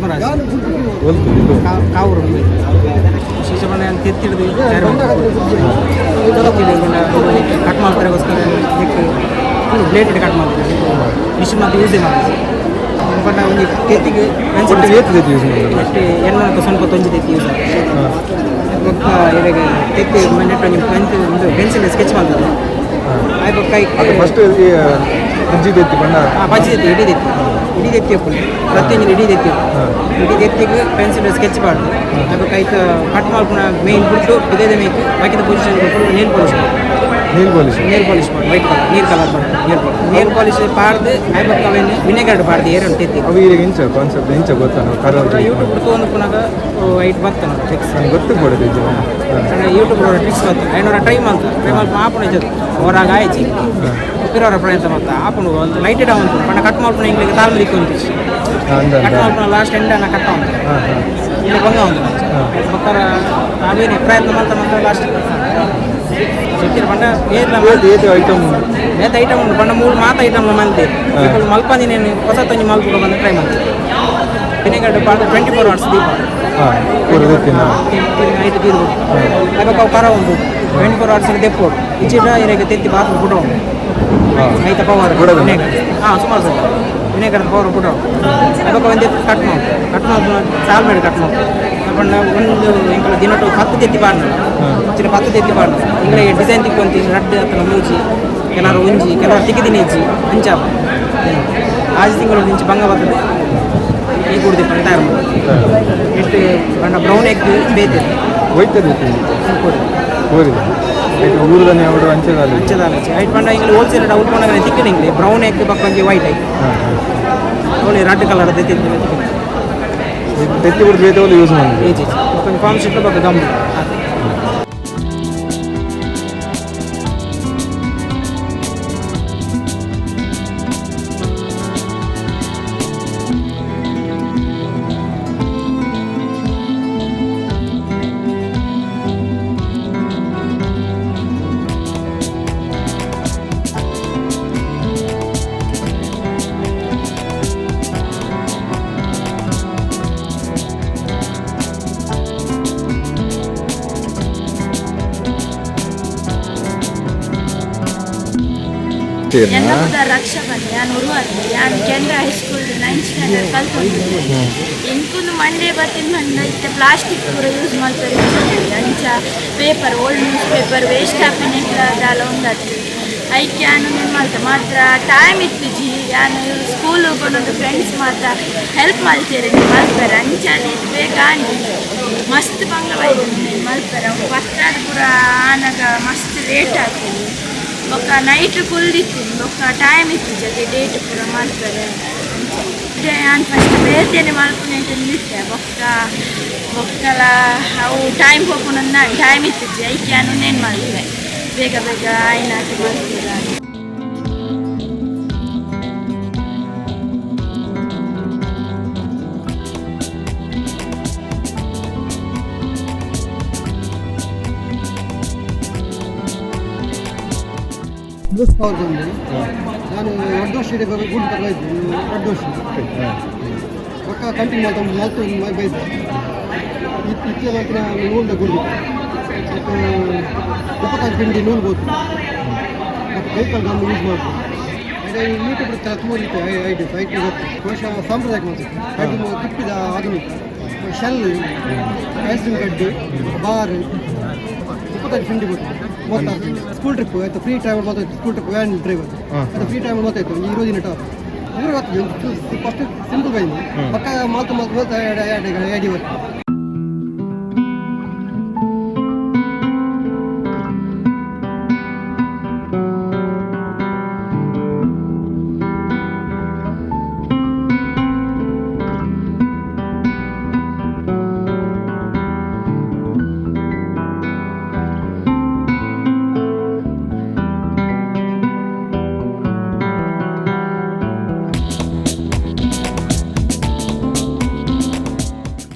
ಪದ್ಮರಾಜ್ ಕಾವೂರು ವಿಶೇಷ ಬಣ್ಣ ತೆತ್ತಿಡ್ದು ಕಟ್ ಮಾಡ್ತಾರೆಗೋಸ್ಕರ ಬ್ಲೇಡ್ ಕಟ್ ಮಾಡ್ತಾರೆ ಮಿಷಿನ್ ಮಾತ್ರ ಯೂಸ್ ಮಾಡ್ತಾರೆ ಬಟ್ ಒಂಜಿ ತೆತ್ತಿಗೆ ಒಟ್ಟು ಏತ್ ತೆತ್ತಿ ಯೂಸ್ ಮಾಡ್ತಾರೆ ಎಷ್ಟು ಎಣ್ಣೆ ಸ್ವಲ್ಪ ತೊಂಜಿ ತೆತ್ತಿ ಯೂಸ್ ಆಗ್ತದೆ ಬೊಕ್ಕ ಇವಾಗ ತೆತ್ತಿ ಮನೆಟ್ ಒಂಜಿ ಪೆನ್ಸಿಲ್ ಒಂದು ಪೆನ್ಸಿಲ್ ಸ್ಕೆಚ್ ಮಾಡ್ತದೆ ಆಯ್ ಬೊಕ್ಕ ಅದು ಫಸ್ಟ್ ಅಜ್ಜಿ ತೆತ್ತಿ ಬಣ್ಣ ಹಾಂ ಪಚ್ಚಿ ತೆತ್ತಿ ಇಡೀ ತೆತ್ತಿ ಇಡೀ ತೆತ್ತಿ ಉಪ್ಪುಂಡು ಪ್ರತಿಯೊಂದು ಇಡೀ ತೆತ್ತಿ ಇಡೀ ತೆತ್ತಿಗೆ ಪೆನ್ಸಿಲ್ ಸ್ಕೆಚ್ ಪಾಡ್ದು ಆಯ್ ಐತ ಕಟ್ ಮಲ್ಪುನ ಮೇನ್ ಬಿಟ್ಟು ಬಿದೇದ ಮೇಕ್ ಬಾಕಿದ position nail polish nail polish nail polish ಪಾಡು ವೈಟ್ ಕಲರ್ ನೀರು ಕಲರ್ ಪಾಡು ನೇಲ್ ಪಾಲಿಶ್ ನೇಲ್ ಪಾಲಿಶ್ ಪಾಡ್ದು ಆಯ್ ಬೊಕ್ಕ ಅವೇನು ವಿನೆಗರ್ ಪಾಡ್ದು ಏರು ತೆತ್ತಿ ಅವು ಈಗ ಇಂಚ ಕಾನ್ಸೆಪ್ಟ್ ಇಂಚ ಗೊತ್ತಾ ನಾವು ಕಲರ್ ಯೂಟ್ಯೂಬ್ ತಗೊಂಡು ಪುನಗ ವೈಟ್ ಬರ್ತದೆ ಟ್ರಿಕ್ಸ್ ನಂಗೆ ಗೊತ್ತು ಕೊಡೋದು ಇಜ್ಜಿ ಯೂಟ್ಯೂಬ್ ಟ್ರಿಕ್ಸ್ ಬರ್ತದೆ ಐನೂರ ಟ್ರೈ ಮಾಡ್ತ ಟ್ರೈ ಮಲ್ಪ ಆಪುಣ ಇಜ್ಜದು ಹೊರಗೆ ಆಯ್ಚಿ ಪಿರವರ ಪ್ರಯತ್ನ ಮಾಡ್ತಾ ಆಪುಂಡು ಒಂದು ಲೈಟ್ ಉಂಟು ಪಂಡ ಕಟ್ ಮಲ್ಪುನ ಇಂಗ್ಲಿಗೆ ತಾಳ್ಮೆ ದಿಕ್ಕು ಅಂದ ಕಟ್ ಮಲ್ಪುನ ಲಾಸ್ಟ್ ಎಂಡ್ ಅನ್ನ ಕಟ್ಟ ಉಂಟು ಹಾಂ ಹಾಂ ಇಲ್ಲಿ ಬಂಗ ಉಂಟು ಬೊಕ್ಕರ ಆಮೇಲೆ ಪ್ರಯತ್ನ ಮಾಡ್ತಾ ಮಾಡ್ತಾ ಲಾಸ್ಟ್ ಸಿಕ್ಕಿರ ಪಂಡ ಏರ್ಲ ಏತ್ ಏತ್ ಐಟಮ್ ಬೇತೆ ಐಟಮ್ ಉಂಟು ಪಂಡ ಮೂರು ಮಾತ ಐಟಮ್ ಮಂತೆ ಮಲ್ಪಂದಿನೇನು ಹೊಸ ತೊಂಜಿ ಮಲ್ಪುಗ ಬಂದು ಟ್ರೈ ಮಾಡ್ತೀವಿ ವಿನೆಗರ್ ಪಾಡ್ದು 24 ಅವರ್ಸ್ ದೀಪ ಹಾಂ ಪೂರ ತೆತ್ತಿನ ನೈಟ್ ತೀರು ಅವಾಗ ಅವು ಕರ ಉಂಟು 24 ಅವರ್ಸ್ ದೆಪ್ಪೋಡು ಇಚ್ಚಿಟ ಇರಗೆ ತೆತ್ತಿ ಬಾತ್ ಪುಟ ಉಂಟು ಹಾಂ ಐತ ಪವರ್ ಬುಡೋದು? ವಿನೆಗರ್ ಹಾಂ ಸುಮಾರು ಸಲ ವಿನೆಗರ್ ಪವರ್ ಪುಟ ಅವಾಗ ಒಂದು ಕಟ್ ಮಾಡು ಕಟ್ ಮಾಡು ಸಾಲ್ ಮಾಡಿ ಕಟ್ ಮಾಡು ಪಂಡ ಒಂದು ಎಂಕಲ ದಿನಟು 10 ತೆತ್ತಿ ಪಾಡ್ನ ಚಿನ್ನ 10 ತೆತ್ತಿ ಪಾಡ್ನ ಇಂಗ್ಲಿಗೆ ಡಿಸೈನ್ ತಿಕ್ಕೊಂತಿ ರಡ್ಡು ಅತ್ತನ ಮೂಜಿ ಕೆಲವರು ಒಂಜಿ ಕೆಲವರು ತಿಕ್ಕಿದಿನ ಇಜ್ಜಿ ಅಂಚ ಆಜಿ ತಿಂಗಳು ಇಂಚಿ ಬಂಗ ಬರ್ತದೆ ಈ ಗುಡ್ದಿ ಪಂಡ ತಯಾರು ಎಷ್ಟು ಪಂಡ ಬ್ರೌನ್ ಎಗ್ ಬೇತೆ ಒಯ್ತದೆ ತೆತ್ತಿ ಊರಿದೆ ಆಯ್ತು ಊರುದನೆ ಅವರು ಅಂಚೆದಾಲಿ ಅಂಚದ ಐಟ್ ಪಂಡ ಇಂಗ್ಲಿ ಹೋಲ್ಸೇಲ್ ಉಟ್ಕೊಂಡಾಗ ತಿಕ್ಕಿನ ಇಂಗ್ಲಿ ಬ್ರೌನ್ ಎಗ್ ಪಕ್ಕ ವೈಟ್ ಎಗ್ ಹಾಂ ಹಾಂ ಅವಳಿ ರೆಡ್ ಕಲರ್ ತೆತ್ತಿ ತಿಕ್ಕಿನ ತೆತ್ತಿ ಬಿಡ್ದು ಬೇತೆ ಯೂಸ್ ಮಾಡಿದ್ವಿ ಏಜ್ ಒಂದು ಫಾರ್ಮ್ ಶೀಟ್ ಬೊಕ್ಕ ಗಮ್ ಎನ್ನ ರಕ್ಷಾ ಬಂದೆ ನಾನು ಉರುವಾರ್ತೆ ನಾನು ಕೇಂದ್ರ ಹೈಸ್ಕೂಲ್ ನೈನ್ತ್ ಸ್ಟ್ಯಾಂಡರ್ಡ್ ಕಲ್ತ್ಕೊಂಡಿದ್ದೆ ಎಂಕೊಂದು ಮಂಡೇ ಬರ್ತೀನಿ ಮಂಡ ಇತ್ತೆ ಪ್ಲಾಸ್ಟಿಕ್ ಪೂರ ಯೂಸ್ ಮಾಡ್ತಾರೆ ಅಂಚ paper old news paper waste ಆಪಿನ ದಾಲ ಒಂದತ್ತು ಐಕೆ ಯಾನು ಏನು ಮಾಡ್ತೆ ಮಾತ್ರ ಟೈಮ್ ಇತ್ತು ಜಿ ಯಾನು ಸ್ಕೂಲ್ ಹೋಗೋಣೊಂದು ಫ್ರೆಂಡ್ಸ್ ಮಾತ್ರ ಹೆಲ್ಪ್ ಮಾಡ್ತಾರೆ ಮಲ್ಪೆರ ಅಂಚಾನೆ ಇದು ಬೇಗ ಆಂಡ್ ಮಸ್ತ್ ಬಂಗ ಬೈದು ಮಲ್ಪೆರ ಪತ್ತಾದ ಪೂರ ಆನಾಗ ಮಸ್ತ್ ಲೇಟ್ ಆಗ್ತದೆ ಬೊಕ್ಕ ನೈಟ್ ಕುಲ್ದಿತ್ತು ಬೊಕ್ಕ ಟೈಮ್ ಇತ್ತು ಜೊತೆ ಡೇಟ್ ಪೂರ ಮಲ್ಪೆರೆ ನಾನು ಫಸ್ಟ್ ಬೇರ್ತೇನೆ ಮಲ್ಪುನೆಂಟು ಇತ್ತೆ ಬೊಕ್ಕ ಬೊಕ್ಕಲ ಅವು ಟೈಮ್ ಹೋಗುನ ಟೈಮ್ ಇತ್ತು ಐಕೆ ನಾನು ಮಾಡಿದೆ ಬೇಗ ಬೇಗ ಆಯ್ನಾಟಿ ಮಲ್ಪುರ. ಬ್ಲೂಸ್ ಪವರ್ ಬಂದು ನಾನು ಎರಡು ವರ್ಷ ಗುಡ್ ಬರಲಾಯ್ತು 2 ವರ್ಷ ಪಕ್ಕ ಕಂಟಿನ್ಯೂ ಮಾಡ್ತಾ ಮಲ್ತು ಬೈದೆ ಇತ್ತೆಲ್ಲ ನೂಲ್ದ ಗುಡ್ದು ಮತ್ತು 25 ಪಿಂಡಿ ನೂಲು ಬೋದು ಮತ್ತು ಕೈಕಾಲು ಗಮ್ ಯೂಸ್ ಮಾಡ್ಬೋದು ಅದೇ ಯೂಟ್ಯೂಬ್ ತುಂಬ ರೀತಿ ಐಡಿಯಾಸ್ IT ಗೊತ್ತು ಬಹುಶಃ ಸಾಂಪ್ರದಾಯಿಕ ಮಾಡ್ತಿತ್ತು ಅದು ತಿಪ್ಪಿದ ಆಧುನಿಕ ಶೆಲ್ ಐಸ್ ಕ್ರೀಮ್ ಕಡ್ಡು ಬಾರ್ 25 ಪಿಂಡಿ ಗೊತ್ತು 36 ಸ್ಕೂಲ್ ಟ್ರಿಪ್ ಆಯಿತು ಫ್ರೀ ಟ್ರಾವೆಲ್ ಮಾತಾಯ್ತು ಸ್ಕೂಲ್ ಟ್ರಿಪ್ ವ್ಯಾನ್ ಡ್ರೈವರ್ ಅದು ಫ್ರೀ ಟೈಮ್ ಮಾತಾಯ್ತು ಒಂದು 20 ದಿನ ಟಾಪ್ ಊರು ಫಸ್ಟ್ ಸಿಂಪಲ್ ಬೈಂದು ಪಕ್ಕ ಮಾತು ಮಾತು ಮಾತು ಐಡಿ ಬರ್ತದೆ.